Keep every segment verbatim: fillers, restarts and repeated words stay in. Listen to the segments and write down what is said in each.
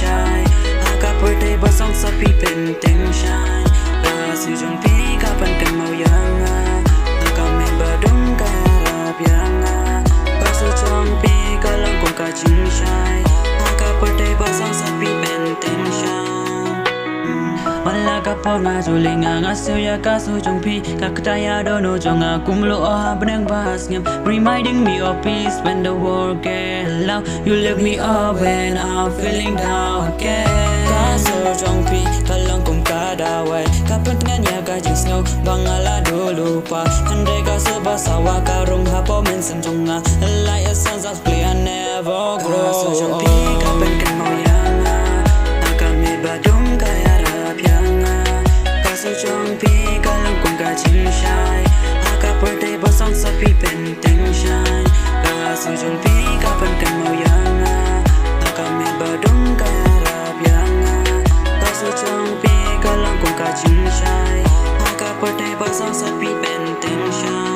shai. Ha ka pyrthei ba song sa phi pynteng shai. Ka su jong phi ka pynkynmaw ïa nga. Ha ka met ba dum ka ïarap ïa nga. Ka su jong phi ka long kum ka jingshai. Ha ka pyrthei ba song sa phi pynteng shai. Man la ka por nga ju lynga, nga siew ïa ka su jong phi. Ka kata ïa dohnud jong nga kum lyoh ha bneng ba sngem. Reminding me of peace when the world get loud. You lift me up when I'm feeling down again. Ka su jong phi ka long kum ka dawai, ka pyntngen ïa ka jingsngew ba nga la duh lypa. Hynrei ka su ba sawa ka rung hapoh mynsiem jong nga. Like a sunset play, I never grow. Ka su jong phi ka pynkynmaw ïa nga. Ha ka met ba dum ka ïarap ïa nga. Ka su jong phi ka long kum ka jingshai. Ha ka pyrthei ba song sa phi pynteng shai. Ka su jong phi ka pynkynmaw ïa nga. Ha ka met ba dum ka ïarap ïa nga. Ka su jong phi ka long kum ka jingshai. Ha ka pyrthei ba song sa phi pynteng shai.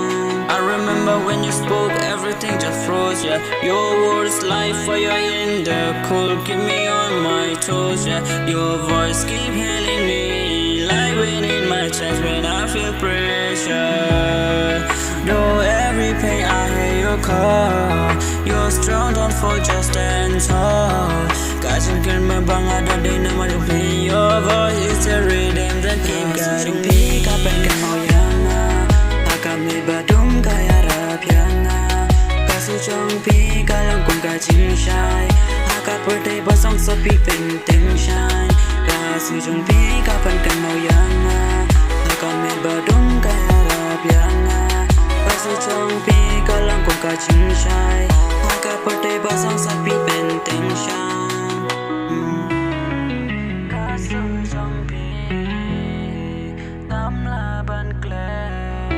I remember when you spoke, everything just froze, yeah. Your words like fire in the cold, keep me on my toes, yeah. Your voice keep healing me, like wind in my chest when I feel pressure. Though every pain I hear your call, your strong, don't fall, just stand tall. Ka jingkyrmen ba nga don dei namar jong phi. Your voice is the rhythm that keep guiding me. Ka pynkynmaw ïa nga, ha ka met ba dum ka ïarap ïa nga. Ka su jong phi ka long kum ka jingshai. Ha ka pyrthei ba song sa phi pynteng shai. Ka su jong phi ka pynkynmaw ïa nga. Ha ka met ba dum ka ïarap ïa nga. Ka su jong phi ka long kum ka jingshai. Ha ka pyrthei ba song sa phi pynteng shai. Ka su jong phi ngam lah ban klet.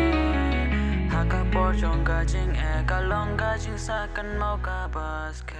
Ha ka por jong ka jingeh ka long ka jingsa kynmaw kaba skhem.